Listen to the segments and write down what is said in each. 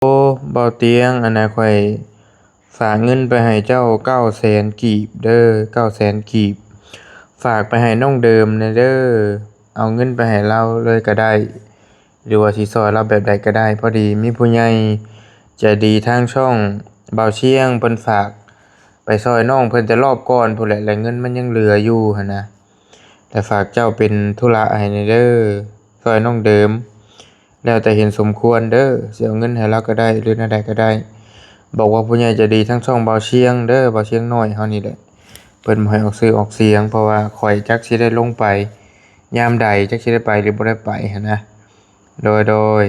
ບໍ່ຕຽງ ອັນນ່າ ຂ້ອຍຝາກເງິນໄປໃຫ້ເຈົ້າເກົ້າແສນກີບເດີ້ ເກົ້າແສນກີບ ຝາກໄປໃຫ້ນ້ອງເດີມແດ່ເດີ້ ເອົາເງິນໄປໃຫ້ລາວເລີຍກໍໄດ້ ຫຼືວ່າຊິຊ່ອຍລາວແບບໃດກໍໄດ້ ພໍດີມີຜູ້ໃຫຍ່ໃຈດີທາງຊ່ອງບ່າວຊຽງເພິ່ນຝາກໄປຊ່ອຍນ້ອງເພິ່ນແຕ່ລອບກ່ອນພຸ້ນແຫຼະ ແລະເງິນມັນຍັງເຫຼືອຢູ່ຫັ້ນນະ ແລະຝາກເຈົ້າເປັນທຸລະໃຫ້ແດ່ເດີ້ ຊ່ອຍນ້ອງເດີມ ແລ້ວແຕ່ເຫັນສົມຄວນເດີ້ ຊິເອົາເງິນໃຫ້ລາວກໍໄດ້ ຫຼືແນວໃດກໍໄດ້ ບອກວ່າຜູ້ໃຫຍ່ໃຈດີທາງຊ່ອງບ່າວຊຽງເດີ້ ບ່າວຊຽງນ້ອຍເຮົານີ້ແຫຼະ ເພິ່ນບໍ່ໃຫ້ອອກຊື່ອອກສຽງ ເພາະວ່າຂ້ອຍຈັກຊິໄດ້ລົງໄປຍາມໃດ ຈັກຊິໄດ້ໄປ ຫຼືບໍ່ໄດ້ໄປຫັ້ນນະ ໂດຍ ໂດຍ.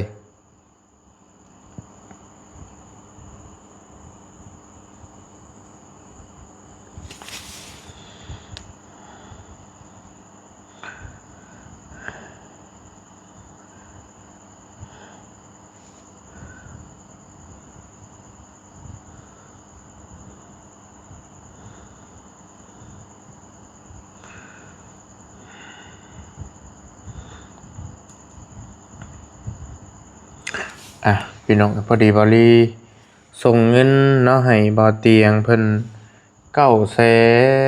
ອ່ະ ພີ່ນ້ອງ ພໍດີບ່າວລີສົ່ງເງິນເນາະ ໃຫ້ບ່າວຕຽງເພິ່ນເກົ້າແສ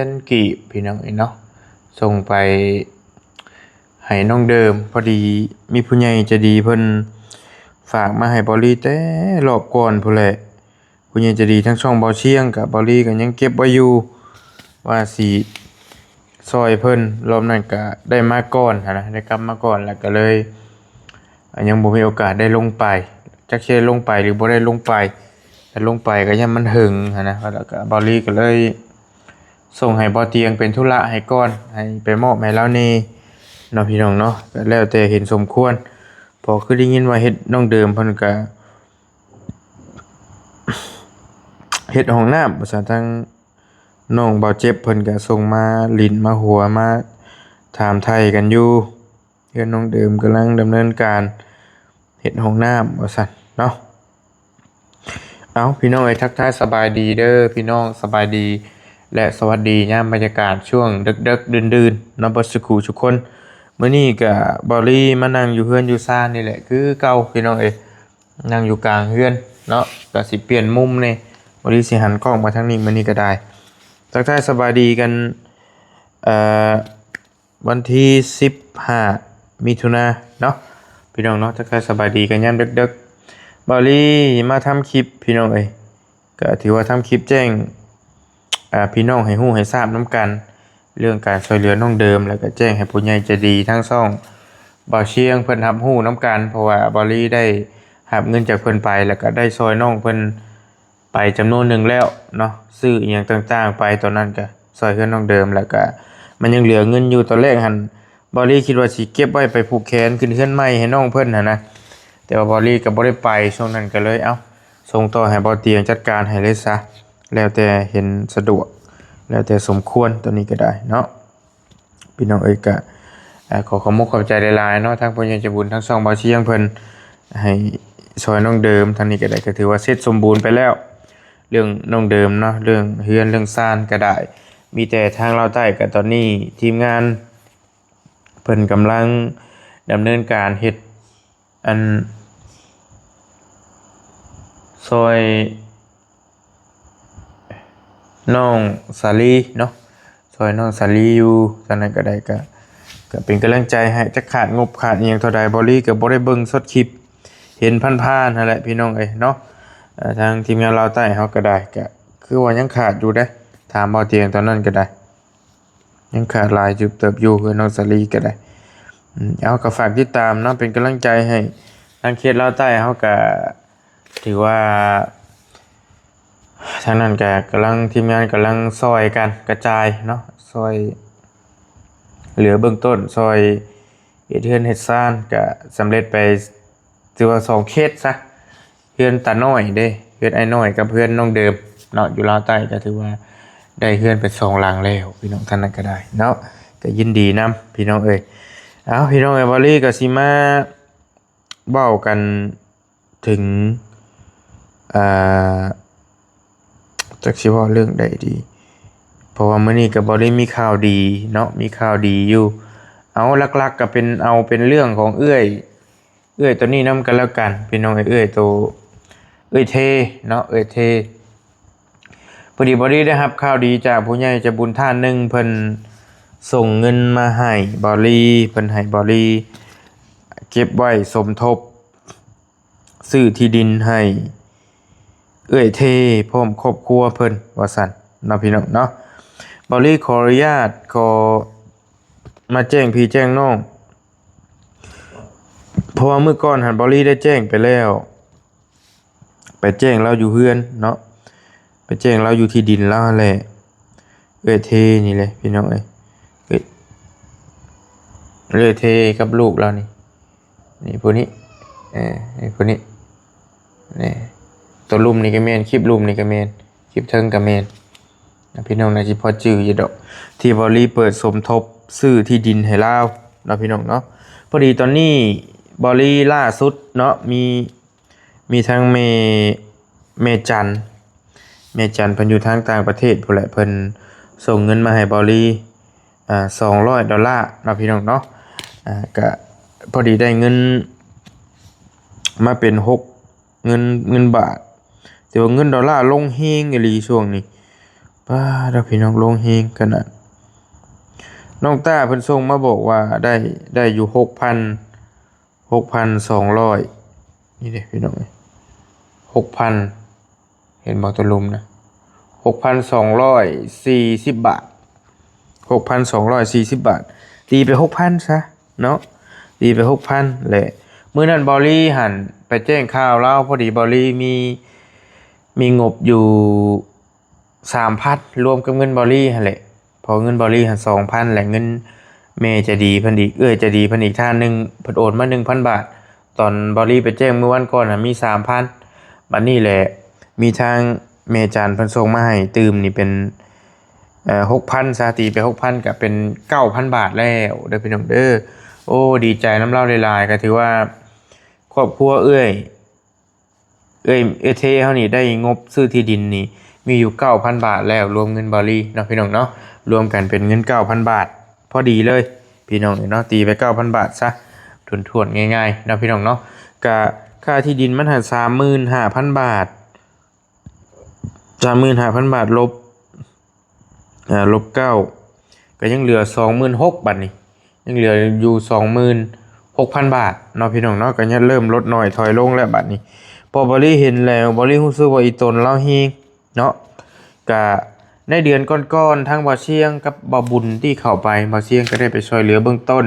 ນກີບ ພີ່ນ້ອງເອີຍເນາະ ສົ່ງໄປໃຫ້ນ້ອງເດີມ ພໍດີມີຜູ້ໃຫຍ່ໃຈດີເພິ່ນຝາກມາໃຫ້ບ່າວລີແຕ່ລອບກ່ອນພຸ້ນແຫຼະ. ຜູ້ໃຫຍ່ໃຈດີທາງຊ່ອງບ່າວຊຽງກະ ບ່າວລີກະຍັງເກັບໄວ້ຢູ່ ວ່າຊິຊ່ອຍເພິ່ນ ລອບນັ້ນກະໄດ້ມາກ່ອນຫັ້ນນະ ໄດ້ກັບມາກ່ອນ ແລ້ວກະເລີຍ ອ່າ ຍັງບໍ່ມີໂອກາດໄດ້ລົງໄປ ຈັກຊິໄດ້ລົງໄປ ຫຼືບໍ່ໄດ້ລົງໄປ ຖ້າລົງໄປກະຢ້ານມັນເຫິງຫັ້ນນະ ແລ້ວກະບ່າວລີກະເລີຍສົ່ງໃຫ້ບ່າວຕຽງເປັນທຸລະໃຫ້ກ່ອນ ໃຫ້ໄປມອບໃຫ້ລາວແດ່ເນາະ ພີ່ນ້ອງເນາະ ກະແລ້ວແຕ່ເຫັນສົມຄວນ ເພາະຄືໄດ້ຍິນວ່າເຮັດ ນ້ອງເດີມເພິ່ນກະ ເຮັດຫ້ອງນ້ຳ ວ່າຊັ້ນ ທາງນ້ອງບ່າວເຈັບເພິ່ນກະສົ່ງມາຫຼິ້ນມາຫົວ ມາຖາມໄຖ່ກັນຢູ່ ເຮືອນນ້ອງເດີມກຳລັງດຳເນີນການເຮັດຫ້ອງນ້ຳ ວ່າຊັ້ນເນາະ. ເອົາ ພີ່ນ້ອງເອີຍ ທັກທາຍສະບາຍດີເດີ້ ພີ່ນ້ອງ ສະບາຍດີ ແລະ ສະຫວັດດີຍາມບັນຍາກາດຊ່ວງເດິກໆ ດື່ນໆ ເນາະ ເບິດສູ່ຄູ່ສູ່ຄົນ. ມື້ນີ້ກະບ່າວລີມານັ່ງຢູ່ເຮືອນຢູ່ຊານນີ້ແຫຼະ ຄືເກົ່າ ພີ່ນ້ອງເອີຍ. ນັ່ງຢູ່ກາງເຮືອນເນາະ ກະຊິປ່ຽນມຸມແດ່ ບໍ່ດີຊິຫັນກ້ອງມາທາງນີ້ມື້ນີ້ກະໄດ້. ທັກທາຍສະບາຍດີກັນ ເອີ ວັນທີສິບຫ້າ ມິຖຸນາເນາະ ພີ່ນ້ອງເນາະ ທັກທາຍສະບາຍດີກັນຍາມເດິກໆ. ບ່າວລີມາທຳຄລິບ ພີ່ນ້ອງເອີຍ ກະຖືວ່າທຳຄລິບແຈ້ງ ອ່າ ພີ່ນ້ອງໃຫ້ຮູ້ໃຫ້ຊາບນຳກັນ ເລື່ອງການຊ່ວຍເຫຼືອນ້ອງເດີມ ແລ້ວກະແຈ້ງໃຫ້ຜູ້ໃຫຍ່ໃຈດີທາງຊ່ອງບ່າວຊຽງເພິ່ນຮັບຮູ້ນຳກັນ ເພາະວ່າບ່າວລີໄດ້ຮັບເງິນຈາກເພິ່ນໄປ ແລ້ວກະໄດ້ຊ່ອຍນ້ອງເພິ່ນໄປຈຳນວນໜຶ່ງແລ້ວເນາະ ຊື້ອີ່ຫຍັງຕ່າງໆໄປ ຕອນນັ້ນກະຊ່ອຍເຮືອນນ້ອງເດີມ ແລ້ວກະມັນຍັງເຫຼືອເງິນຢູ່ ຕອນແລກຫັ້ນ ບ່າວລີຄິດວ່າຊິເກັບໄວ້ໄປຜູກແຂນຂຶ້ນເຮືອນໃໝ່ໃຫ້ນ້ອງເພິ່ນຫັ້ນນະ ແຕ່ວ່າບ່າວລີກະບໍ່ໄດ້ໄປ ຊ່ວງນັ້ນກະເລີຍ ເອົ້າ ສົ່ງຕໍ່ໃຫ້ບ່າວຕຽງຈັດການໃຫ້ເລີຍຊະ ແລ້ວແຕ່ເຫັນສະດວກ ແລ້ວແຕ່ສົມຄວນ ໂຕນີ້ກະໄດ້ເນາະ ພີ່ນ້ອງເອີຍ. ກະ ເອີ ຂໍຂອບມຸກຂອບໃຈຫຼາຍໆເນາະ ທາງຜູ້ໃຫຍ່ໃຈບຸນ ທາງຊ່ອງບ່າວຊຽງເພິ່ນໃຫ້ຊ່ອຍນ້ອງເດີມ ທາງນີ້ກະໄດ້ ກະຖືວ່າເສັດສົມບູນໄປແລ້ວ ເລື່ອງນ້ອງເດີມເນາະ ເລື່ອງເຮືອນເລື່ອງຊານກະໄດ້ ມີແຕ່ທາງລາວໃຕ້ ກະຕອນນີ້ທີມງານ ເພິ່ນກຳລັງດຳເນີນການເຮັດ ອັນ ຊ່ອຍນ້ອງສາລີເນາະ ຊ່ອຍນ້ອງສາລີຢູ່ ທາງນັ້ນກະໄດ້ ກະ ກະເປັນກຳລັງໃຈໃຫ້ ຈັກຂາດງົບຂາດອີ່ຫຍັງເທົ່າໃດ ບ່າວລີກະບໍ່ໄດ້ເບິ່ງສົດຄລິບ ເຫັນຜ່ານໆຫັ້ນແຫຼະ ພີ່ນ້ອງເອີຍເນາະ. ເອີ ທາງທີມງານລາວໃຕ້ເຮົາກະໄດ້ ກະຄືວ່າຍັງຂາດຢູ່ເດ້ ຖາມບ່າວຕຽງຕອນນັ້ນກະໄດ້ ຍັງຂາດຫຼາຍຢູ່ເຕີບຢູ່ ເຮືອນນ້ອງສາລີກະໄດ້. ອືມ ເອົາ ກະຝາກຕິດຕາມເນາະ ເປັນກຳລັງໃຈໃຫ້ ທາງເຂດລາວໃຕ້ເຮົາກະຖືວ່າ ທາງນັ້ນກະກຳລັງ ທີມງານກຳລັງຊ່ອຍກັນກະຈາຍເນາະ ຊ່ອຍເຫຼືອເບື້ອງຕົ້ນ ຊ່ອຍເຮັດເຮືອນເຮັດຊານ ກະສຳເລັດໄປ ຖືວ່າສອງເຂດຊະ ເຮືອນຕານ້ອຍເດ້ ເຮືອນອ້າຍນ້ອຍກັບເຮືອນນ້ອງເດີມເນາະ ຢູ່ລາວໃຕ້ ກະຖືວ່າໄດ້ເຮືອນເປັນສອງຫຼັງແລ້ວ ພີ່ນ້ອງ ທາງນັ້ນກະໄດ້ເນາະ ກະຍິນດີນຳ ພີ່ນ້ອງເອີຍ. ເອົາ ພີ່ນ້ອງເອີຍ ບ່າວລີກະຊິມາເວົ້າກັນເຖິງ ອ່າ ຈັກຊິເວົ້າເລື່ອງໃດດີ ເພາະວ່າມື້ນີ້ກະບໍ່ໄດ້ມີຂ່າວດີເນາະ ມີຂ່າວດີຢູ່ ເອົາ ຫຼັກໆກະເປັນ ເອົາເປັນເລື່ອງຂອງເອື້ອຍ ເອື້ອຍໂຕນີ້ນຳກັນແລ້ວກັນ ພີ່ນ້ອງເອີຍ ເອື້ອຍໂຕ ເອື້ອຍເທເນາະ ເອື້ອຍເທ. ພໍດີເບົາລີໄດ້ຮັບຂ່າວດີຈາກຜູ້ໃຫຍ່ໃຈບຸນທ່ານໜຶ່ງ ເພິ່ນສົ່ງເງິນມາໃຫ້ເບົາລີ ເພິ່ນໃຫ້ເບົາລີເກັບໄວ້ສົມທົບຊື້ທີ່ດິນໃຫ້ເອື້ອຍເທພ້ອມຄອບຄົວເພິ່ນວ່າຊັ້ນເນາະ ພີ່ນ້ອງເນາະ. ເບົາລີຂໍອະນຸຍາດ ຂໍມາແຈ້ງພີ່ແຈ້ງນ້ອງ ເພາະວ່າມື້ກ່ອນຫັ້ນເບົາລີໄດ້ແຈ້ງໄປແລ້ວ ໄປແຈ້ງລາວຢູ່ເຮືອນເນາະ ໄປແຈ້ງລາວຢູ່ທີ່ດິນລາວຫັ້ນແຫຼະ. ເອື້ອຍເທນີ້ແຫຼະ ພີ່ນ້ອງເອີຍ ເອື້ອຍ ເອື້ອຍເທກັບລູກລາວນີ້ ນີ້ຜູ້ນີ້ ເອີ ນີ້ຜູ້ນີ້ ນີ້ ຕົວລຸ່ມນີ້ກໍແມ່ນ ຄລິບລຸ່ມນີ້ກໍແມ່ນ ຄລິບເທິງກໍແມ່ນ ພີ່ນ້ອງໜ້າຊິພໍຈື່ຢູ່ດອກ ທີ່ເບົາລີເປີດສົມທົບຊື້ທີ່ດິນໃຫ້ລາວເນາະ ພີ່ນ້ອງເນາະ. ພໍດີຕອນນີ້ເບົາລີລ່າສຸດເນາະ ມີ ມີທັງແມ່ ແມ່ຈັນ ແມ່ຈັນເພິ່ນຢູ່ທາງຕ່າງປະເທດພຸ້ນແຫຼະ ເພິ່ນສົ່ງເງິນມາໃຫ້ເບົາລີ ອ່າ ສອງຮ້ອຍດອນລາເນາະ ພີ່ນ້ອງເນາະ. ອ່າ ກະພໍດີໄດ້ເງິນມາເປັນຫົກ ເງິນ ເງິນບາດ ແຕ່ວ່າເງິນດອນລາລົງແຮງອີ່ຫຼີຊ່ວງນີ້ ປ້າດ ພີ່ນ້ອງ ລົງແຮງຂະໜາດ. ນ້ອງຕ້າເພິ່ນສົ່ງມາບອກວ່າໄດ້ ໄດ້ຢູ່ຫົກພັນ ຫົກພັນສອງຮ້ອຍ ນີ້ເດ້ ພີ່ນ້ອງເອີຍ ຫົກພັນ ເຫັນບໍ່ ຕົວລຸ່ມນະ ຫົກພັນສອງຮ້ອຍສີ່ສິບບາດ ຫົກພັນສອງຮ້ອຍສີ່ສິບບາດ ຕີໄປຫົກພັນຊະເນາະ ຕີໄປຫົກພັນແຫຼະ. ມື້ນັ້ນເບົາລີຫັ້ນໄປແຈ້ງຂ່າວລາວ ພໍດີເບົາລີມີ ມີງົບຢູ່ ສາມພັນ ລວມກັບເງິນເບົາລີຫັ້ນແຫຼະ ເພາະເງິນເບົາລີຫັ້ນສອງພັນ ແລະ ເງິນແມ່ໃຈດີເພິ່ນອີກ ເອື້ອຍໃຈດີເພິ່ນອີກທ່ານໜຶ່ງ ເພິ່ນໂອນມາໜຶ່ງພັນບາດ. ຕອນເບົາລີໄປແຈ້ງມື້ວັນກ່ອນຫັ້ນມີສາມພັນ ບັດນີ້ແຫຼະ ມີທາງແມ່ຈັນເພິ່ນສົ່ງມາໃຫ້ຕື່ມນີ້ເປັນ ເອີ ຫົກພັນຊະ ຕີໄປຫົກພັນ ກໍເປັນເກົ້າພັນບາດແລ້ວເດີ ພີ່ນ້ອງເດີ. ໂອ້ ດີໃຈນຳລາວຫຼາຍໆ ກໍຖືວ່າຄອບຄົວເອື້ອຍ ເອື້ອຍ ເອື້ອຍເທເຮົານີ້ໄດ້ງົບຊື້ທີ່ດິນນີ້ມີຢູ່ເກົ້າພັນບາດແລ້ວ ລວມເງິນເບົາລີເນາະ ພີ່ນ້ອງເນາະ ລວມກັນເປັນເງິນເກົ້າພັນບາດ ພໍດີເລີຍ ພີ່ນ້ອງເນາະ. ຕີໄປເກົ້າພັນບາດຊະ ຖ້ວນໆ ງ່າຍໆ ເນາະ ພີ່ນ້ອງເນາະ. ກະຄ່າທີ່ດິນມັນຫັ້ນສາມໝື່ນຫ້າພັນບາດ ສາມໝື່ນຫ້າພັນບາດ ລົບ ອ່າ ລົບເກົ້າ ກໍຍັງເຫຼືອສອງໝື່ນຫົກ ບາດນີ້ ຍັງເຫຼືອຢູ່ສອງໝື່ນຫົກພັນບາດເນາະ ພີ່ນ້ອງເນາະ. ກໍຍັງເລີ່ມລົດນ້ອຍຖອຍລົງແລ້ວບາດນີ້ ເພາະເບົາລີເຫັນແລ້ວ ເບົາລີຮູ້ສຶກວ່າອີ່ຕົນລາວແຮງເນາະ. ກະໃນເດືອນກ່ອນໆ ທັງບ່າວຊຽງກັບບ່າວບຸນທີ່ເຂົ້າໄປ ບ່າວຊຽງກໍໄດ້ໄປຊ່ວຍເຫຼືອເບື້ອງຕົ້ນ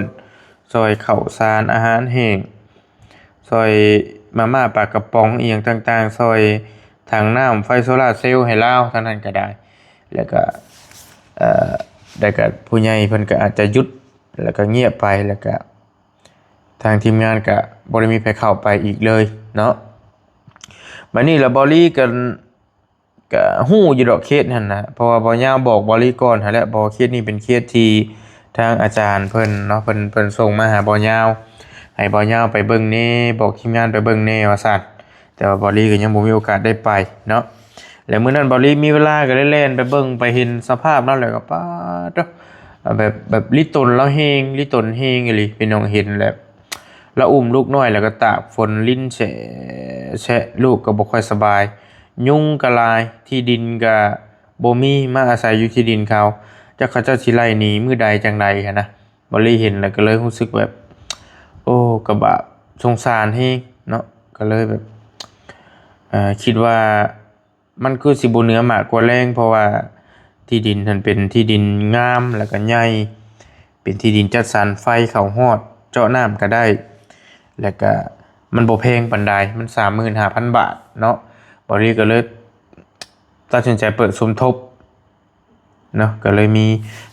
ຊ່ອຍເຂົ້າສານອາຫານແຫ້ງ ຊ່ອຍມາມ່າປາກະປ໋ອງອີ່ຫຍັງຕ່າງໆ ຊ່ອຍຖັງນ້ຳ ໄຟໂຊລາເຊວໃຫ້ລາວ ທາງນັ້ນກໍໄດ້. ແລ້ວກໍ ເອີ ແລ້ວກໍຜູ້ໃຫຍ່ເພິ່ນກໍອາດຈະຢຸດ ແລ້ວກໍງຽບໄປ ແລ້ວກໍທາງທີມງານກໍບໍ່ໄດ້ມີໃຜເຂົ້າໄປອີກເລີຍເນາະ. ບາດນີ້ລະເບົາລີກໍ ກະຮູ້ຢູ່ດອກເຂດຫັ້ນນະ ເພາະວ່າບ່າວຍາວບອກເບົາລີກ່ອນຫັ້ນແຫຼະ ເພາະວ່າເຂດນີ້ເປັນເຂດທີ່ທາງອາຈານເພິ່ນເນາະ ເພິ່ນ ເພິ່ນສົ່ງມາຫາບ່າວຍາວ ໃຫ້ບ່າວຍາວໄປເບິ່ງແດ່ ບອກທີມງານໄປເບິ່ງແດ່ວ່າຊັ້ນ. ແຕ່ວ່າເບົາລີກໍຍັງບໍ່ມີໂອກາດໄດ້ໄປເນາະ. ແລ້ວມື້ນັ້ນເບົາລີມີເວລາກໍເລີຍແລ່ນໄປເບິ່ງ ໄປເຫັນສະພາບລາວແລ້ວກໍ ປາດໂທ້ ແບບ ແບບລີຕົນລາວແຮງ ລີຕົນແຮງອີ່ຫຼີ ພີ່ນ້ອງເຫັນແລ້ວ ລາວອຸ້ມລູກນ້ອຍແລ້ວກໍຕາກຝົນ ລິນແສະແຊະ ລູກກໍບໍ່ຄ່ອຍສະບາຍ ຍຸງກໍຫຼາຍ ທີ່ດິນກໍບໍ່ມີ ມາອາໄສຢູ່ທີ່ດິນເຂົາ ຈັກເຂົາເຈົ້າຊິໄລ່ໜີມື້ໃດຈັ່ງໃດຫັ້ນນະ. ເບົາລີເຫັນແລ້ວກໍເລີຍຮູ້ສຶກແບບ ໂອ້ ກະບາບສົງສານແຮງເນາະ ກໍເລີຍແບບ ເອີ ຄິດວ່າ ມັນຄືຊິບໍ່ເໜືອໝາກກວ່າແລງ ເພາະວ່າທີ່ດິນຫັ້ນເປັນທີ່ດິນງາມ ແລ້ວກໍໃຫຍ່ ເປັນທີ່ດິນຈັດສັນ ໄຟເຂົ້າຮອດ ເຈາະນ້ຳກໍໄດ້ ແລ້ວກໍມັນບໍ່ແພງປານໃດ ມັນສາມໝື່ນຫ້າພັນບາດເນາະ. ເບົາລີກໍເລີຍຕັດສິນໃຈເປີດສົມທົບເນາະ ກໍເລີຍມີ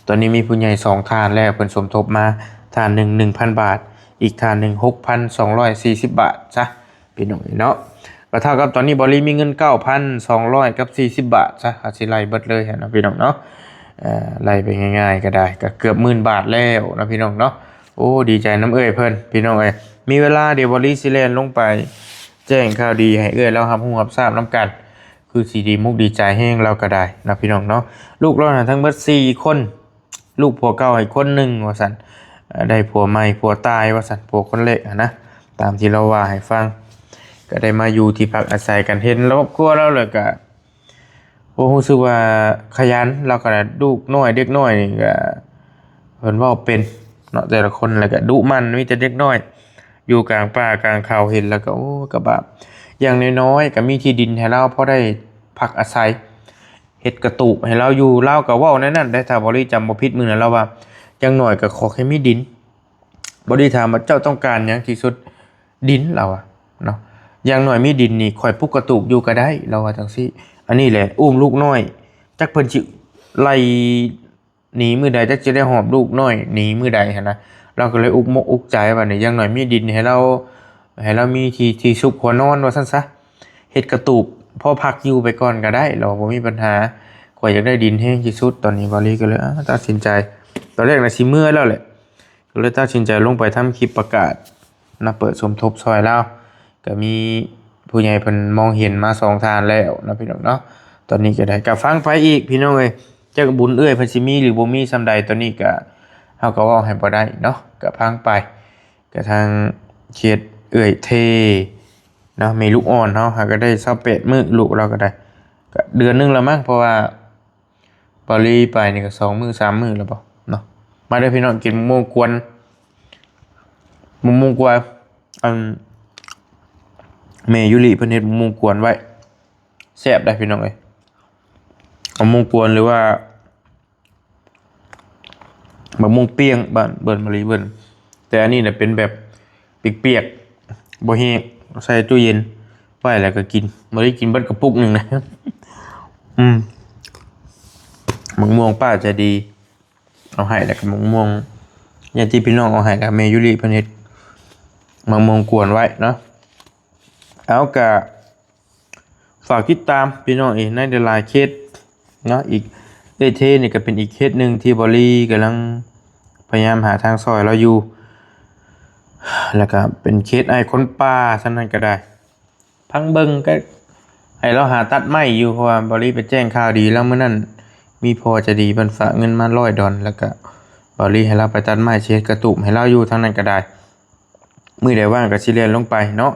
ຕອນນີ້ມີຜູ້ໃຫຍ່ສອງທ່ານແລ້ວ ເພິ່ນສົມທົບມາ ທ່ານໜຶ່ງ ໜຶ່ງພັນບາດ ອີກທ່ານໜຶ່ງ ຫົກພັນສອງຮ້ອຍສີ່ສິບບາດຊະ ພີ່ນ້ອງເນາະ. ກໍເທົ່າກັບຕອນນີ້ເບົາລີມີເງິນເກົ້າພັນສອງຮ້ອຍກັບສີ່ສິບບາດຊະ ເຮົາຊິໄລ່ເບິດເລີຍຫັ້ນເນາະ ພີ່ນ້ອງເນາະ. ເອີ ໄລ່ໄປງ່າຍໆກໍໄດ້ ກໍເກືອບໝື່ນບາດແລ້ວເນາະ ພີ່ນ້ອງເນາະ. ໂອ້ ດີໃຈນຳເອື້ອຍເພິ່ນ ພີ່ນ້ອງເອີຍ. ມີເວລາດຽວເບົາລີຊິແລ່ນລົງໄປແຈ້ງຂ່າວດີໃຫ້ເອື້ອຍລາວຮັບຮູ້ຮັບຊາບນຳກັນ ຄືຊິດີມຸກດີໃຈແຮງລາວກໍໄດ້ເນາະ ພີ່ນ້ອງເນາະ. ລູກລາວຫັ້ນທັງເບິດສີ່ຄົນ ລູກຜົວເກົ່າໃຫ້ຄົນໜຶ່ງວ່າຊັ້ນ ເອີ ໄດ້ຜົວໃໝ່ຜົວຕາຍວ່າຊັ້ນ ຜົວຄົນເລັກຫັ້ນນະ ຕາມທີ່ລາວວ່າໃຫ້ຟັງ. ກໍໄດ້ມາຢູ່ທີ່ພັກອາໄສກັນ ເຫັນຄອບຄົວລາວແລ້ວກໍ ໂອ້ ຮູ້ສຶກວ່າຂະຫຍັນ. ລາວກໍລູກນ້ອຍເດັກນ້ອຍນີ້ກໍເພິ່ນເວົ້າເປັນເນາະ ແຕ່ລະຄົນ ແລ້ວກໍດຸໝັ່ນ ມີແຕ່ເດັກນ້ອຍ ຢູ່ກາງປ່າກາງເຂົາ ເຫັນແລ້ວກໍ ໂອ້ ກໍບາບ. ຢ່າງນ້ອຍໆກໍມີທີ່ດິນໃຫ້ລາວພໍໄດ້ພັກອາໄສ ເຮັດກະຕູບໃຫ້ລາວຢູ່. ລາວກໍເວົ້າແນວນັ້ນໄດ໋ ຖ້າບໍ່ລີຈຳບໍ່ຜິດ ມື້ນັ້ນລາວວ່າ ຢ່າງໜ້ອຍກໍຂໍແຄ່ມີດິນ. ບໍ່ໄດ້ຖາມວ່າເຈົ້າຕ້ອງການຫຍັງທີ່ສຸດ ດິນ ລາວວ່າເນາະ ຢ່າງໜ້ອຍມີດິນນີ້ ຂ້ອຍປຸກກະຕູບຢູ່ກໍໄດ້ ລາວວ່າຈັ່ງຊີ້. ອັນນີ້ແຫຼະ ອຸ້ມລູກນ້ອຍ ຈັກເພິ່ນຊິໄລ່ໜີມື້ໃດ ຈັກຊິໄດ້ຫອບລູກນ້ອຍໜີມື້ໃດຫັ້ນນະ. ລາວກໍເລີຍອຸກມົກອຸກໃຈ ບາດນີ້ຢ່າງໜ້ອຍມີດິນໃຫ້ລາວ ໃຫ້ລາວມີທີ່ ທີ່ຊຸກຫົວນອນວ່າຊັ້ນຊະ ເຮັດກະຕູບພໍພັກຢູ່ໄປກ່ອນກໍໄດ້ ລາວວ່າບໍ່ມີບັນຫາ. ຂ້ອຍຢາກໄດ້ດິນແຮງທີ່ສຸດ. ຕອນນີ້ບ່າວລີກໍເລີຍ ອາ ຕັດສິນໃຈ ຕອນແລກນະຊິເມືອແລ້ວແຫຼະ ກໍເລີຍຕັດສິນໃຈລົງໄປທຳຄລິບປະກາດນະ ເປີດສົມທົບຊ່ອຍລາວ. ກໍມີຜູ້ໃຫຍ່ເພິ່ນມອງເຫັນມາສອງທ່ານແລ້ວນະ ພີ່ນ້ອງເນາະ. ຕອນນີ້ກໍໄດ້ ກໍຟັງໄປອີກ ພີ່ນ້ອງເອີຍ ຈັກບຸນເອື້ອຍເພິ່ນຊິມີ ຫຼື ບໍ່ມີສ່ຳໃດ ຕອນນີ້ກໍ ເຮົາກໍເວົ້າໃຫ້ບໍ່ໄດ້ເນາະ ກໍຟັງໄປ. ກະທາງເຂດເອື້ອຍເທເນາະ ແມ່ລູກອ່ອນເຮົາ ຫາກໍໄດ້ຊາວແປດມື້ ລູກລາວກໍໄດ້ ກະເດືອນໜຶ່ງແລ້ວມັ້ງ ເພາະວ່າບ່າວລີໄປນີ້ກໍສອງມື້ສາມມື້ແລ້ວບໍເນາະ. ມາເດີພີ່ນ້ອງ ກິນໝາກມ່ວງກວນ ໝາກມ່ວງກວນ ອັນ ແມ່ຢູລິເພິ່ນເຮັດໝາກມ່ວງກວນໄວ້ ແຊບໄດ໋ພີ່ນ້ອງເອີຍ. ໝາກມ່ວງກວນ ຫຼືວ່າ ໝາກມ່ວງປ່ຽງ ບ້ານເບິ່ນ ມາລີເບິ່ນ. ແຕ່ອັນນີ້ນະເປັນແບບປຽກໆ ບໍ່ແຫ້ງ ໃສ່ຕູ້ເຢັນໄວ້ແລ້ວກໍກິນ. ມາລີກິນເບິດກະປຸກໜຶ່ງນະ. ອືມ ໝາກມ່ວງປ້າໃຈດີເອົາໃຫ້ ແລ້ວກໍໝາກມ່ວງຍາດຕິພີ່ນ້ອງເອົາໃຫ້ ແລ້ວແມ່ຢູລິເພິ່ນເຮັດໝາກມ່ວງກວນໄວ້ເນາະ. ເອົາ ກະ ຝາກຕິດຕາມພີ່ນ້ອງເອີຍ ໃນຫຼາຍໆເຂດເນາະ. ອີກ ເອື້ອຍເທນີ້ກໍເປັນອີກເຂດໜຶ່ງທີ່ບ່າວລີກຳລັງພະຍາຍາມຫາທາງຊ່ອຍລາວຢູ່ ແລ້ວກໍເປັນເຂດອ້າຍຄົນປ່າ ຊັ້ນນັ້ນກໍໄດ້. ພັງເບິ່ງກໍໃຫ້ລາວຫາຕັດໄມ້ຢູ່ ເພາະວ່າບ່າວລີໄປແຈ້ງຂ່າວດີລາວມື້ນັ້ນ ມີພໍ່ໃຈດີເພິ່ນຝາກເງິນມາຮ້ອຍດອນ ແລ້ວກໍບ່າວລີໃຫ້ລາວໄປຕັດໄມ້ ຊິເຮັດກະຕູບໃຫ້ລາວຢູ່ທາງນັ້ນກໍໄດ້. ມື້ໃດວ່າງກໍຊິແລ່ນລົງໄປເນາະ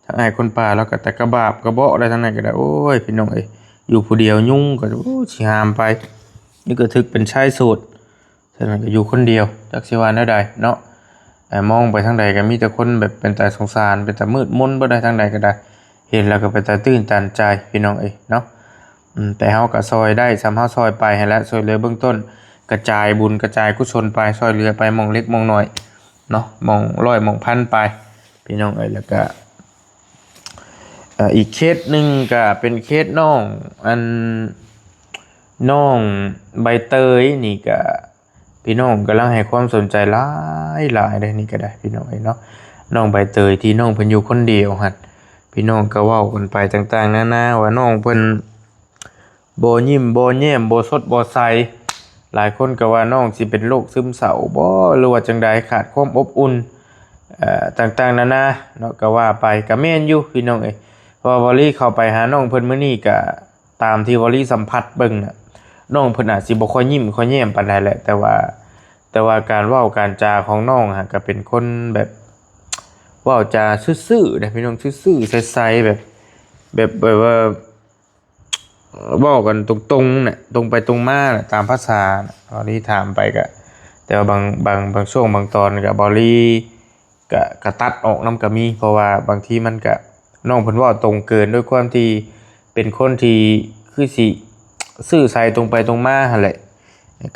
ທາງອ້າຍຄົນປ່າລາວກໍຕະກະບາບກະເບາະໄດ້ທາງນັ້ນກໍໄດ້. ໂອ້ຍ ພີ່ນ້ອງເອີຍ ຢູ່ຜູ້ດຽວຍຸງກໍ ໂອ້ ຊິຫາມໄປ ນີ້ກໍຖືກເປັນຊາຍໂສດ ສະນັ້ນກໍຢູ່ຄົນດຽວ ຈັກຊິວ່າແນວໃດເນາະ. ເອີ ມອງໄປທາງໃດກໍມີແຕ່ຄົນແບບເປັນຕາສົງສານ ເປັນຕາມືດມົນເບິດໄດ໋ ທາງໃດກໍໄດ້ ເຫັນແລ້ວກໍເປັນຕາຕື່ນຕັນໃຈ ພີ່ນ້ອງເອີຍເນາະ. ອືມ ແຕ່ເຮົາກໍຊ່ອຍໄດ້ສ່ຳເຮົາຊ່ອຍໄປຫັ້ນແຫຼະ ຊ່ວຍເຫຼືອເບື້ອງຕົ້ນ ກະຈາຍບຸນກະຈາຍກຸສົນໄປ ຊ່ອຍເຫຼືອໄປໝ່ອງເລັກໝ່ອງນ້ອຍເນາະ ໝ່ອງຮ້ອຍໝ່ອງພັນໄປ ພີ່ນ້ອງເອີຍ. ແລ້ວກະ ເອີ ອີກເຄສໜຶ່ງກະເປັນເຄສນ້ອງ ອັນ ນ້ອງໃບເຕີຍນີ້ກະ ພີ່ນ້ອງກຳລັງໃຫ້ຄວາມສົນໃຈຫຼາຍໆເດ້ ນີ້ກໍໄດ້ ພີ່ນ້ອງເອີຍເນາະ. ນ້ອງໃບເຕີຍທີ່ນ້ອງເພິ່ນຢູ່ຄົນດຽວຫັ້ນ ພີ່ນ້ອງກໍເວົ້າກັນໄປຕ່າງໆນານາ ວ່ານ້ອງເພິ່ນບໍ່ຍິ້ມບໍ່ແຍ້ມ ບໍ່ສົດບໍ່ໃສ. ຫຼາຍຄົນກໍວ່ານ້ອງຊິເປັນໂລກຊຶມເສົ້າບໍ ຫຼືວ່າຈັ່ງໃດ ຂາດຄວາມອົບອຸ່ນ ເອີ ຕ່າງໆນານາເນາະ ກໍວ່າໄປ. ກໍແມ່ນຢູ່ ພີ່ນ້ອງເອີຍ ເພາະວ່າວໍລີເຂົ້າໄປຫານ້ອງເພິ່ນມື້ນີ້ ກໍຕາມທີ່ວໍລີສຳຜັດເບິ່ງນະ ນ້ອງເພິ່ນອາດຊິບໍ່ຄ່ອຍຍິ້ມຄ່ອຍແຍ້ມປານໃດແຫຼະ ແຕ່ວ່າ ແຕ່ວ່າການເວົ້າການຈາຂອງນ້ອງຫາກະເປັນຄົນແບບ ເວົ້າຈາຊື່ໆເດ້ ພີ່ນ້ອງ ຊື່ໆໃສໆ ແບບ ແບບ ແບບວ່າ ເວົ້າກັນຕົງໆນະ ຕົງໄປຕົງມານະ ຕາມພາສານະ. ວໍລີຖາມໄປກະ ແຕ່ວ່າບາງ ບາງ ບາງຊ່ວງບາງຕອນກະ ວໍລີ ກະ ກະຕັດອອກນຳກະມີ ເພາະວ່າບາງທີມັນກະ ນ້ອງເພິ່ນເວົ້າຕົງເກີນ ດ້ວຍຄວາມທີ່ເປັນຄົນທີ່ຄືຊິຊື່ໃສຕົງໄປຕົງມາຫັ້ນແຫຼະ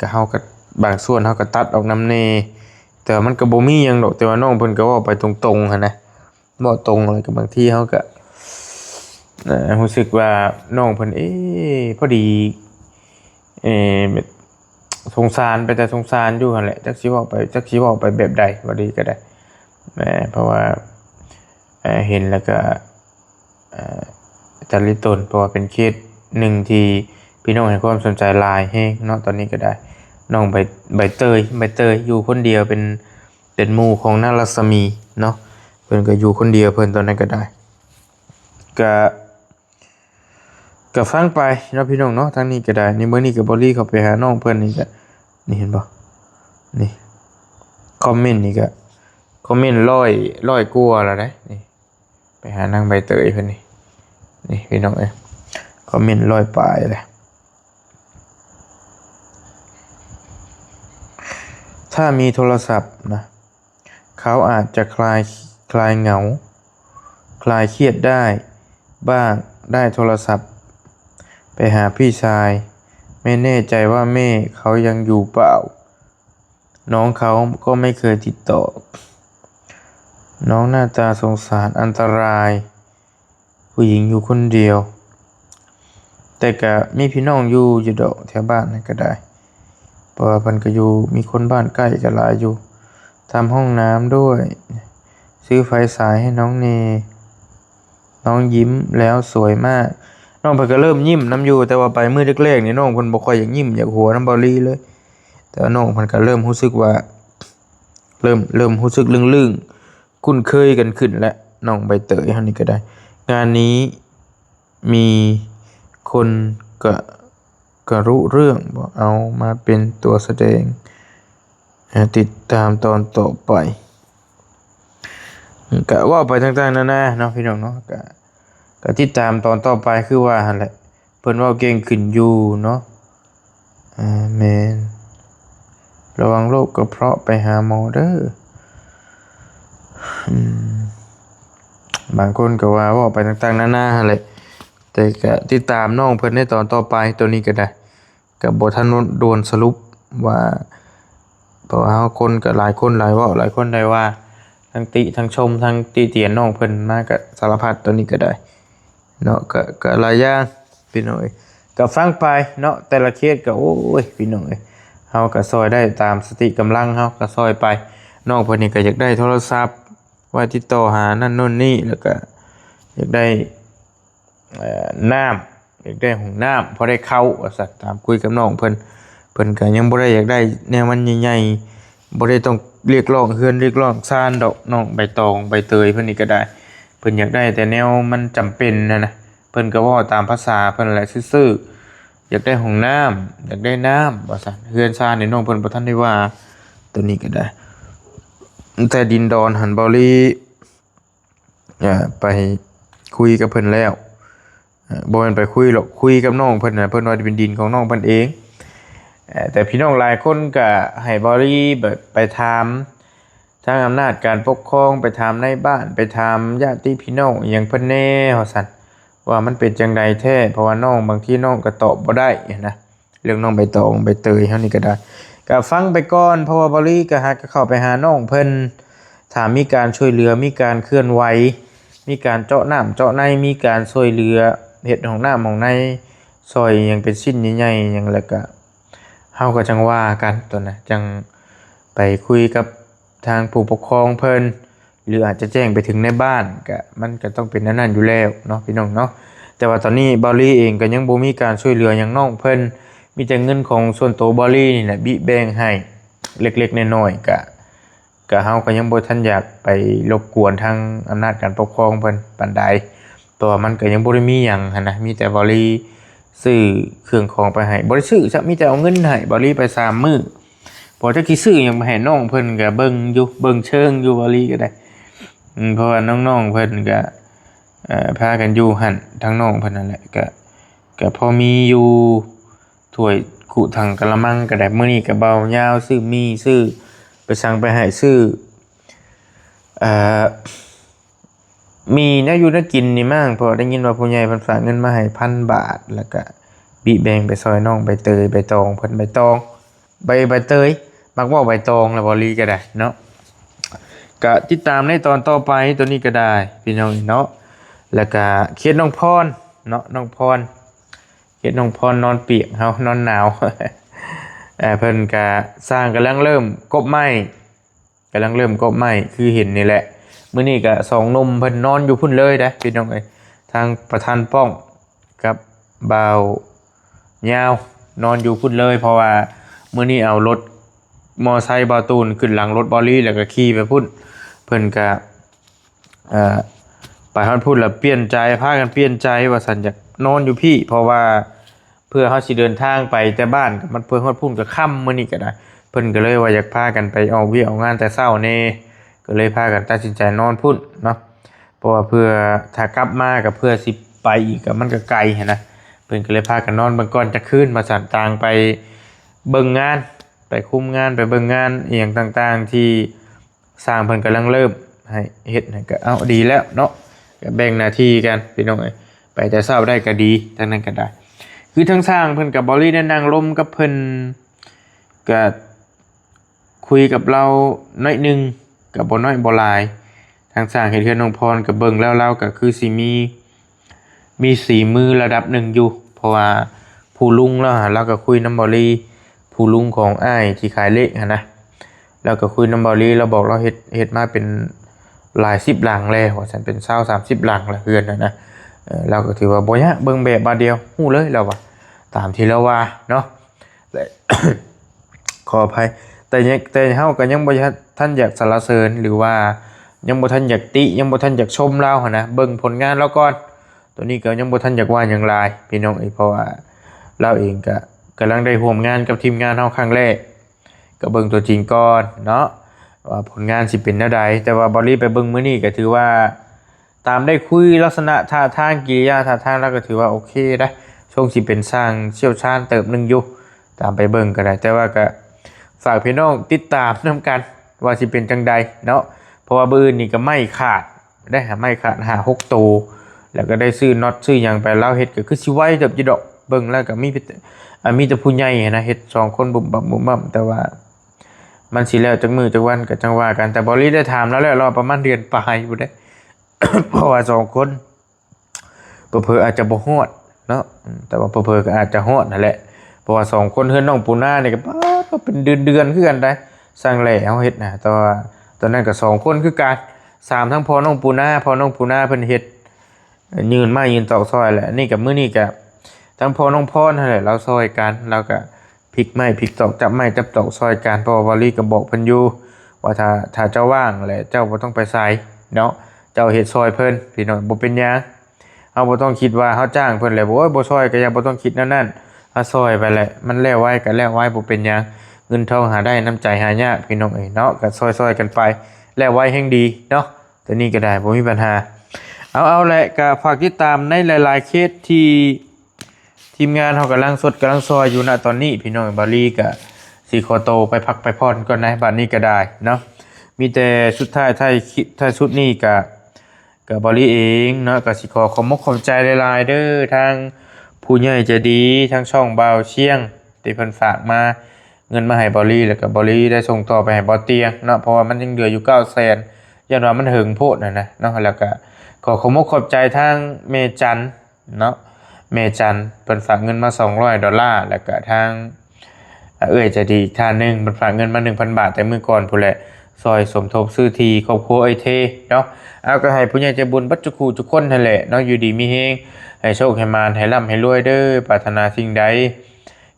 ກະເຮົາກະ ບາງສ່ວນເຮົາກະຕັດອອກນຳແດ່ ແຕ່ວ່າມັນກະບໍ່ມີຫຍັງດອກ ແຕ່ວ່ານ້ອງເພິ່ນກະເວົ້າໄປຕົງໆຫັ້ນນະ ເວົ້າຕົງ ແລ້ວກະບາງທີເຮົາກະ ເອີ ຮູ້ສຶກວ່ານ້ອງເພິ່ນ ເອ ພໍດີ ເອີ ແບບ ສົງສານ ເປັນຕາສົງສານຢູ່ຫັ້ນແຫຼະ ຈັກຊິເວົ້າໄປ ຈັກຊິເວົ້າໄປແບບໃດ ເວົ້າດີກໍໄດ້ ເພາະວ່າ ເຫັນແລ້ວກໍ ເອີ ຕະລິຕົນ ເພາະວ່າເປັນເຄສໜຶ່ງທີ່ພີ່ນ້ອງໃຫ້ຄວາມສົນໃຈຫຼາຍແຮງເນາະ. ຕອນນີ້ກໍໄດ້ ນ້ອງໃບ ໃບເຕີຍ ໃບເຕີຍຢູ່ຄົນດຽວ ເປັນ ເປັນໝູ່ຂອງນາງລັດສະໝີເນາະ ເພິ່ນກໍຢູ່ຄົນດຽວເພິ່ນ ຕອນນັ້ນກໍໄດ້ ກໍ ກໍຟັງໄປເນາະ ພີ່ນ້ອງເນາະ. ທາງນີ້ກໍໄດ້ ໃນມື້ນີ້ກໍບໍ່ລີເຂົ້າໄປຫານ້ອງເພິ່ນນີ້ກໍ ນີ້ເຫັນບໍ່ ນີ້ ຄອມເມັນນີ້ກໍ ຄອມເມັນຮ້ອຍ ຮ້ອຍກວ່າແລ້ວເດ້ ນີ້ ໄປຫານາງໃບເຕີຍເພິ່ນນີ້ ນີ້ພີ່ນ້ອງເອີຍ ຄອມເມັນຮ້ອຍປາຍແຫຼະ. ຖ້າມີโทรศัพท์นะ เขาอาจจะคลาย คลายเหงา คลายเครียดได้บ้าง ได้โทรศัพท์ไปหาพี่ชาย ไม่แน่ใจว่าแม่เขายังอยู่เปล่า น้องเขาก็ไม่เคยติดต่อ น้องหน้าตาสงสาร อันตราย ผู้หญิงอยู่คนเดียว แต่ก็มีพี่น้องอยู่ อยู่ดอกแถวบ้านนั่นก็ได้ เพราะว่าเพิ่นก็อยู่ มีคนบ้านใกล้ก็หลายอยู่ ทำห้องน้ำด้วย ซื้อไฟฉายให้น้องเน่ น้องยิ้มแล้วสวยมาก น้องเพิ่นก็เริ่มยิ้มนำอยู่ แต่ว่าไปมื้อแรกๆ นี่น้องเพิ่นบ่ค่อยอยากยิ้มอยากหัวนำเบาหลีเลย แต่ว่าน้องเพิ่นก็เริ่มรู้สึกว่า เริ่ม เริ่มรู้สึกลึ่งๆ คุ้นเคยกันขึ้นแล้ว น้องใบเตยเฮานี่ก็ได้ งานนี้มีคนกะ กะรู้เรื่องบ่ เอามาเป็นตัวแสดง อ่า ติดตามตอนต่อไป กะเว้าไปต่างๆ นานาเนาะพี่น้องเนาะ กะ กะติดตามตอนต่อไป คือว่าหั่นแหละ เพิ่นเว้าเก่งขึ้นอยู่เนาะ อ่า แม่น ระวังโรคกระเพาะ ไปหาหมอเด้อ อืม บางคนก็ว่าเว้าไปต่างๆ นานาหั่นแหละ แต่ก็ติดตามน้องเพิ่นในตอนต่อไป ตัวนี้ก็ได้ ก็บ่ทันด่วนสรุปว่า เพราะว่าเฮาคนก็หลายคนหลายเว้า หลายคนได้ว่า ทั้งติทั้งชม ทั้งติเตียนน้องเพิ่นมาก็สารพัด ตัวนี้ก็ได้ เนาะ ก็ ก็หลายอย่างพี่น้องเอ้ย ก็ฟังไปเนาะ แต่ละเคสก็ โอ้ย พี่น้องเอ้ย เฮาก็ซ่อยได้ตามสติกำลังเฮาก็ซ่อยไป น้องเพิ่นนี่ก็อยากได้โทรศัพท์ไว้ติดต่อหานั่นโน่นนี่ แล้วก็อยากได้ เอ่อ น้ำ อยากได้ห้องน้ำ พอได้เข้า ว่าซั่น ตามคุยกับน้องเพิ่น เพิ่นก็ยังบ่ได้อยากได้แนวมันใหญ่ๆ บ่ได้ต้องเรียกร้องเฮือนเรียกร้องซานดอก น้องใบตองใบเตยเพิ่นนี่ก็ได้ เพิ่นอยากได้แต่แนวมันจำเป็นหั้นนะ เพิ่นก็เว้าตามภาษาเพิ่นแหละ ซื่อๆ อยากได้ห้องน้ำ อยากได้น้ำ ว่าซั่น เฮือนซานนี่น้องเพิ่นบ่ทันได้ว่า ตัวนี้ก็ได้ แต่ดินดอนหั้น เบาหลี อ่า ไปคุยกับเพิ่นแล้ว อ่า บ่แม่นไปคุยหรอก คุยกับน้องเพิ่นน่ะ เพิ่นว่าเป็นดินของน้องเพิ่นเอง อ่า แต่พี่น้องหลายคนก็ให้เบาหลีแบบไปถามทางอำนาจการปกครอง ไปถามนายบ้าน ไปถามญาติพี่น้องอิหยังเพิ่นแหน่ว่าซั่น ว่ามันเป็นจั่งใดแท้ เพราะว่าน้องบางทีน้องก็ตอบบ่ได้หั้นนะ เรื่องน้องใบตองใบเตยเฮานี่ก็ได้ ก็ฟังไปก่อน เพราะว่าเบาหลีก็หากะเข้าไปหาน้องเพิ่น ถ้ามีการช่วยเหลือ มีการเคลื่อนไหว มีการเจาะน้ำเจาะใน มีการช่วยเหลือเฮ็ดห้องน้ำห้องใน ซ่อยหยังเป็นชิ้นใหญ่ๆ หยัง แล้วก็เฮาก็จั่งว่ากัน ตอนนั้นจั่งไปคุยกับทางผู้ปกครองเพิ่น หรืออาจจะแจ้งไปถึงในบ้าน ก็ มันก็ต้องเป็นอันนั้นอยู่แล้วเนาะพี่น้องเนาะ แต่ว่าตอนนี้เบาหลีเองก็ยังบ่มีการช่วยเหลือหยังน้องเพิ่น มีแต่เงินของส่วนตัวเบาหลีนี่แหละ บิแบ่งให้เล็กๆ น้อยๆ ก็ ก็ เฮาก็ยังบ่ทันอยากไปรบกวนทางอำนาจการปกครองเพิ่นปานใด เพราะว่ามันก็ยังบ่ได้มีหยังหั้นนะ มีแต่เบาหลีซื้อเครื่องของไปให้ บ่ได้ซื้อซ้ำ มีแต่เอาเงินให้เบาหลีไปสามมื้อ พอจักสิซื้อหยังไปให้น้องเพิ่นก็เบิ่งอยู่ เบิ่งเชิงอยู่ เบาหลีก็ได้ อืม เพราะว่าน้องๆ เพิ่นก็ เอ่อ พากันอยู่หั่น ทางน้องเพิ่นนั่นแหละ ก็ ก็พอมีอยู่ ถ้วยคุ ถังกะละมังก็ได้ มื้อนี้ก็เบายาวซื้อหมี่ ซื้อไปสั่งไปให้ ซื้อ เอ่อ หมี่แนวอยู่แนวกินนี่มั้ง เพราะได้ยินว่าผู้ใหญ่เพิ่นฝากเงินมาให้พันบาท แล้วก็บิแบ่งไปซ่อยน้องใบเตย ใบตอง เพิ่น ใบตอง ใบ ใบเตย มักเว้าใบตองแล้ว เบาหลีก็ได้เนาะ ก็ติดตามในตอนต่อไป ตัวนี้ก็ได้พี่น้องเนาะ แล้วก็เคสน้องพรเนาะ น้องพร เคสน้องพรนอนเปียก เฮานอนหนาว เอ่อ เพิ่นก็ ช่างกำลังเริ่มกบไม้ กำลังเริ่มกบไม้ คือเห็นนี่แหละ มื้อนี้ก็สองหนุ่มเพิ่นนอนอยู่พุ้นเลยเด้อพี่น้องเอ้ย ทางประธานป้องกับบ่าวยาวนอนอยู่พุ้นเลย เพราะว่ามื้อนี้เอารถมอไซค์บ่าวตูนขึ้นหลังรถเบาหลี แล้วก็ขี่ไปพุ้น เพิ่นก็ เอ่อ ไปฮอดพุ้นแล้วเปลี่ยนใจ พากันเปลี่ยนใจว่าซั่น อยากนอนอยู่พี้ เพราะว่าเพื่อเฮาสิเดินทางไปแต่บ้าน ก็มันเพื่อฮอดพุ้นก็ค่ำ มื้อนี้ก็ได้ เพิ่นก็เลยว่าอยากพากันไปออกเวียกออกงานแต่เช้าแน่ ก็เลยพากันตัดสินใจนอนพุ้นเนาะ ເພາະວ່າເພື່ອ ຖ້າກັບມາກໍເພື່ອຊິໄປອີກ ກໍມັນກໍໄກຫັ້ນນະ. ເພິ່ນກໍເລີຍພາກັນນອນເບິ່ງກ່ອນຈັກຄືນ ວ່າຊັ້ນ ຕ່າງໄປເບິ່ງງານ ໄປຄຸມງານ ໄປເບິ່ງງານອີ່ຫຍັງຕ່າງໆ ທີ່ຊ່າງເພິ່ນກຳລັງເລີ່ມໃຫ້ເຮັດ ໃຫ້ ກໍເອົາ ດີແລ້ວເນາະ ກໍແບ່ງໜ້າທີ່ກັນພີ່ນ້ອງເອີຍ. ໄປແຕ່ເຊົ້າໄດ້ກໍດີ ທາງນັ້ນກໍໄດ້. ຄືທາງຊ່າງເພິ່ນກັບເບົາລີໄດ້ນັ່ງລົມກັບເພິ່ນ ກໍຄຸຍກັບລາວໜ້ອຍໜຶ່ງ ກໍບໍ່ນ້ອຍບໍ່ຫຼາຍ. ທາງຊ່າງເຮັດເຮືອນນ້ອງພອນກໍເບິ່ງແລ້ວ ລາວກໍຄືຊິມີ ມີສີມືລະດັບໜຶ່ງຢູ່ ເພາະວ່າຜູ້ລຸງລາວ ລາວກໍຄຸຍນຳເບົາລີ ຜູ້ລຸງຂອງອ້າຍທີ່ຂາຍເລກຫັ້ນນະ. ລາວກໍຄຸຍນຳເບົາລີ ລາວບອກລາວເຮັດ ເຮັດມາເປັນຫຼາຍສິບຫຼັງແລ້ວ ວ່າຊັ້ນ ເປັນຊາວສາມສິບຫຼັງລະເຮືອນຫັ້ນນະ. ເອີ ລາວກໍຖືວ່າບໍ່ຍາກ ເບິ່ງແບບບາດດຽວຮູ້ເລີຍ ລາວວ່າ ຕາມທີ່ລາວວ່າເນາະ. ແລະ ຂໍອະໄພ ແຕ່ຍັງ ແຕ່ເຮົາກໍຍັງບໍ່ທັນ ທັນຢາກສັນລະເສີນ ຫຼືວ່າຍັງບໍ່ທັນຢາກຕິ ຍັງບໍ່ທັນຢາກຊົມລາວຫັ້ນນະ ເບິ່ງຜົນງານລາວກ່ອນ. ໂຕນີ້ກໍຍັງບໍ່ທັນຢາກວ່າຫຍັງຫຼາຍພີ່ນ້ອງເອີຍ ເພາະວ່າລາວເອງກໍກຳລັງໄດ້ຮ່ວມງານກັບທີມງານເຮົາຄັ້ງແລກ ກໍເບິ່ງຕົວຈິງກ່ອນເນາະ ວ່າຜົນງານຊິເປັນແນວໃດ. ແຕ່ວ່າເບົາລີໄປເບິ່ງມື້ນີ້ກໍຖືວ່າ ຕາມໄດ້ຄຸຍ ລັກສະນະທ່າທາງ ກິລິຍາທ່າທາງ ລາວກໍຖືວ່າໂອເຄໄດ໋ ຊົງຊິເປັນຊ່າງຊ່ຽວຊານເຕີບໜຶ່ງຢູ່ ຕາມໄປເບິ່ງກໍໄດ້. ແຕ່ວ່າກໍຝາກພີ່ນ້ອງຕິດຕາມນຳກັນວ່າຊິເປັນຈັ່ງໃດເນາະ ເພາະວ່າມື້ອື່ນນີ້ກໍໄມ້ຂາດໄດ໋ ໄມ້ຂາດຫ້າຫົກໂຕ ແລ້ວກໍໄດ້ຊື້ນັອດຊື້ຫຍັງໄປ ລາວເຮັດກໍຄືຊິໄວເຕີບຢູ່ດອກ. ເບິ່ງແລ້ວກໍມີ ອ່າ ມີແຕ່ຜູ້ໃຫຍ່ຫັ້ນນະ ເຮັດສອງຄົນບຸບບັບບຸບບັບ ແຕ່ວ່າມັນຊິແລ້ວຈັກມື້ຈັກວັນກໍຈັ່ງວ່າກັນ. ແຕ່ເບົາລີໄດ້ຖາມລາວແລ້ວ ລາວວ່າປະມານເດືອນປາຍພຸ້ນເດ້ ເພາະວ່າສອງຄົນ ເຜີໆອາດຈະບໍ່ຮອດເນາະ ອືມ ແຕ່ວ່າເຜີໆກໍອາດຈະຮອດຫັ້ນແຫຼະ ເພາະວ່າສອງຄົນເຮືອນນ້ອງປູນານີ້ກໍ ປາດ ເປັນເດືອນໆຄືກັນໄດ໋ ຊ່າງແຫຼເຮົາເຮັດນະ. ແຕ່ວ່າຕອນນັ້ນກໍສອງຄົນຄືກັນ ສາມ ທັງພໍ່ນ້ອງປູນາ ພໍ່ນ້ອງປູນາເພິ່ນເຮັດ ຍື່ນໄມ້ຍື່ນຕອກຊ່ອຍແຫຼະ. ນີ້ກໍ ມື້ນີ້ກໍທັງພໍ່ນ້ອງພອນຫັ້ນແຫຼະ ລາວຊ່ອຍກັນ ລາວກໍ ພິກໄມ້ພິກຕອກ ຈັບໄມ້ຈັບຕອກຊ່ອຍກັນ ເພາະວ່າເບົາລີກໍບອກເພິ່ນຢູ່ວ່າ ຖ້າ ຖ້າເຈົ້າວ່າງແຫຼະ ເຈົ້າບໍ່ຕ້ອງໄປໃສເນາະ ເຈົ້າເຮັດຊ່ອຍເພິ່ນ ພີ່ນ້ອງ ບໍ່ເປັນຫຍັງ. ເຮົາບໍ່ຕ້ອງຄິດວ່າເຮົາຈ້າງເພິ່ນແລ້ວ ໂອ້ຍ ບໍ່ຊ່ອຍກໍຢ່າ ບໍ່ຕ້ອງຄິດແນວນັ້ນ ເຮົາຊ່ອຍໄປແຫຼະ ມັນແລ້ວໄວກໍແລ້ວໄວ ບໍ່ເປັນຫຍັງ. ເງິນທອງຫາໄດ້ ນ້ຳໃຈຫາຍາກ ພີ່ນ້ອງເອີຍເນາະ ກໍຊ່ອຍໆກັນໄປ ແລ້ວໄວແຮ່ງດີເນາະ. ຕົວນີ້ກໍໄດ້ ບໍ່ມີບັນຫາ. ເອົາ ເອົາແຫຼະ ກໍຝາກຕິດຕາມໃນຫຼາຍໆເຄສທີ່ ທີມງານເຮົາກຳລັງຊົດກຳລັງຊ່ອຍຢູ່ນະຕອນນີ້ ພີ່ນ້ອງ. ເບົາລີກໍຊິຂໍໂຕໄປພັກໄປຜ່ອນກ່ອນໃນບັດນີ້ກໍໄດ້ເນາະ. ມີແຕ່ສຸດທ້າຍ ທ້າຍຄລິບ ທ້າຍສຸດນີ້ກໍ ກໍເບົາລີເອງເນາະ ກໍຊິຂໍຂອບມົກຂອບໃຈຫຼາຍໆເດີ ທາງຜູ້ໃຫຍ່ໃຈດີ ທາງຊ່ອງບ່າວຊຽງ ທີ່ເພິ່ນຝາກມາ ເງິນມາໃຫ້ເບົາລີ ແລ້ວກໍເບົາລີໄດ້ສົ່ງຕໍ່ໄປໃຫ້ບ່າວຕຽງເນາະ ເພາະວ່າມັນຍັງເຫຼືອຢູ່ເກົ້າແສນ ຢ້ານວ່າມັນເຫິງໂພດຫັ້ນນະເນາະ. ແລ້ວກໍຂໍຂອບມົກຂອບໃຈທາງແມ່ຈັນ ເນາະ ແມ່ຈັນເພິ່ນຝາກເງິນມາສອງຮ້ອຍໂດລາ ແລ້ວກະທາງ ເອື້ອຍໃຈດີອີກທ່ານໜຶ່ງ ເພິ່ນຝາກເງິນມາໜຶ່ງພັນບາດ ແຕ່ມື້ກ່ອນພຸ້ນແຫຼະ ຊ່ອຍສົມທົບຊື້ທີ່ຄອບຄົວເອື້ອຍເທເນາະ. ເອົາ ກໍໃຫ້ຜູ້ໃຫຍ່ໃຈບຸນເບິດທຸກຜູ້ທຸກຄົນຫັ້ນແຫຼະເນາະ ຢູ່ດີມີແຮງ ໃຫ້ໂຊກໃຫ້ໝານ ໃຫ້ລ່ຳໃຫ້ລວຍເດີ ປາດຖະໜາສິ່ງໃດ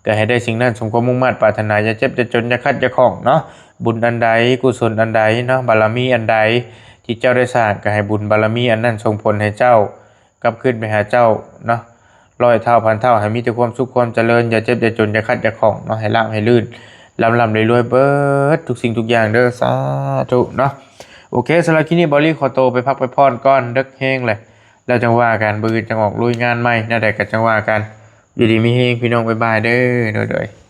ກໍໃຫ້ໄດ້ສິ່ງນັ້ນສົມຄວາມມຸ່ງມາດປາດຖະໜາ ຢ່າເຈັບຢ່າຈົນ ຢ່າຂັດຢ່າຂ້ອງເນາະ. ບຸນອັນໃດ ກຸສົນອັນໃດເນາະ ບາລະມີອັນໃດ ທີ່ເຈົ້າໄດ້ສ້າງ ກໍໃຫ້ບຸນບາລະມີອັນນັ້ນສົ່ງຜົນໃຫ້ເຈົ້າ ກັບຄືນໄປຫາເຈົ້າເນາະ ຮ້ອຍເທົ່າພັນເທົ່າ ໃຫ້ມີແຕ່ຄວາມສຸກຄວາມຈະເລີນ ຢ່າເຈັບຢ່າຈົນ ຢ່າຂັດຢ່າຂ້ອງເນາະ ໃຫ້ລ່ຳໃຫ້ລື່ນ ລ່ຳໆລວຍໆເບີດທຸກສິ່ງທຸກຢ່າງເດີ ສາທຸເນາະ. ໂອເຄ ສຳລັບຄລິບນີ້ ເບົາລີຂໍໂຕໄປພັກໄປຜ່ອນກ່ອນ ເດິກແຮງແຫຼະ ແລ້ວຈັ່ງວ່າກັນ ມື້ອື່ນຈັ່ງອອກລຸຍງານໃໝ່ ແນວໃດກໍຈັ່ງວ່າກັນ ຢູ່ດີມີແຮງ ພີ່ນ້ອງ ບາຍບາຍເດີ ໂດຍໆ.